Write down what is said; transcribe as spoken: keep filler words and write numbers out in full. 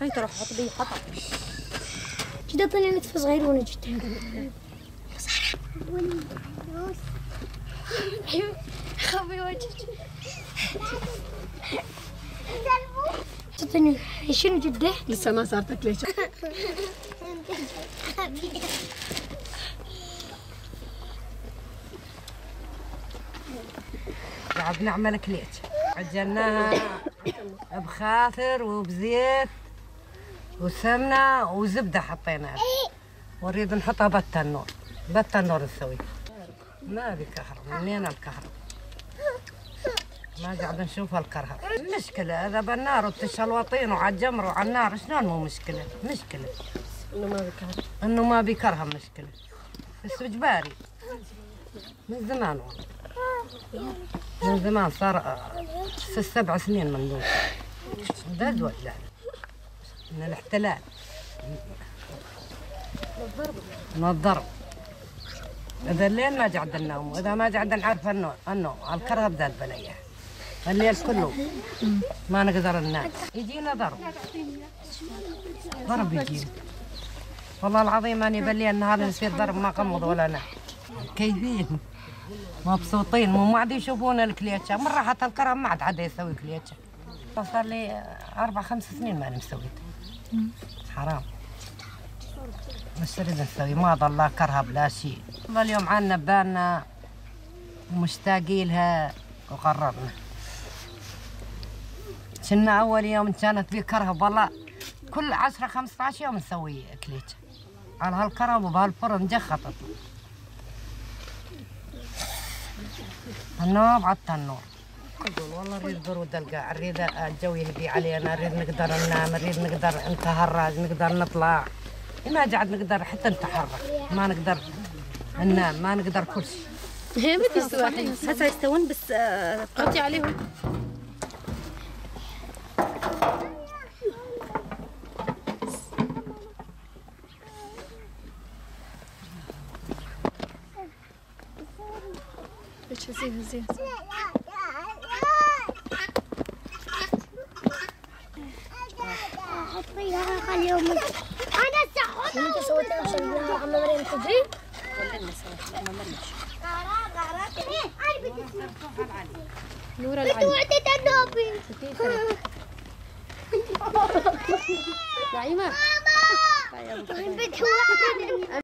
ساي تروح حط بي حطب. جدا طلع نتفة صغير وانا جدا. خبي وجهك. تعطيني شنو جده؟ لسه ما صارت اكليش. قاعد نعمل كليتش، عجناها بخاثر وبزيت وسمنة وزبدة حطينا، ونريد نحطها بالتنور، بالتنور نسوي. ما في كهرب، منين الكهرب؟ ما قاعد نشوف الكرهب. مشكلة، إذا بالنار وتشلوطين وعلى الجمر وعلى النار، شلون مو مشكلة؟ مشكلة. إنه ما بكرهب. إنه ما بكرهب مشكلة. بس إجباري. من زمان والله. من زمان صار، آه، ست سبع سنين من دون. ده زود لا. من الاحتلال. من الضرب. إذا الليل ما جعدنا أمه، إذا ما جعدنا عارفة إنه، إنه الكرهة بذات بلية. الليل كله ما نقدر ننام. يجينا ضرب. ضرب يجينا. والله العظيم أنا بالليل نهار نصير ضرب ما غمض ولا نام. كيفين. مبسوطين. مو ما عاد يشوفون الكليتشة. من راحت الكرهة ما عاد حد يسوي كليتشة. صار لي أربع خمس سنين ماني مسويت. حرام. مش نريد نسوي، ما ظل لا كرهب لا شي. والله اليوم عنا بالنا ومشتاقين لها وقررنا. كنا أول يوم كانت بيه كرهب، والله كل عشرة خمستاش يوم نسوي كليتشة. على هالكرهب وبهالفرن جخطت. النوب على التنور. أقول والله نريد برود القاع، نريد الجو يهدي علينا، نريد نقدر ننام، نريد نقدر نتهرج، نقدر نطلع. ما قاعد نقدر حتى نتحرك، ما نقدر ننام، ما نقدر كل شي. هي ما تستوي. هسه يستوون بس، آه، غطي عليهم. هيك هزي، هزي. حطيها اليوم. انا سحرت. انت سويت لهم شغله عم مريم تجي؟ نورة العين. نعيمة. ماما.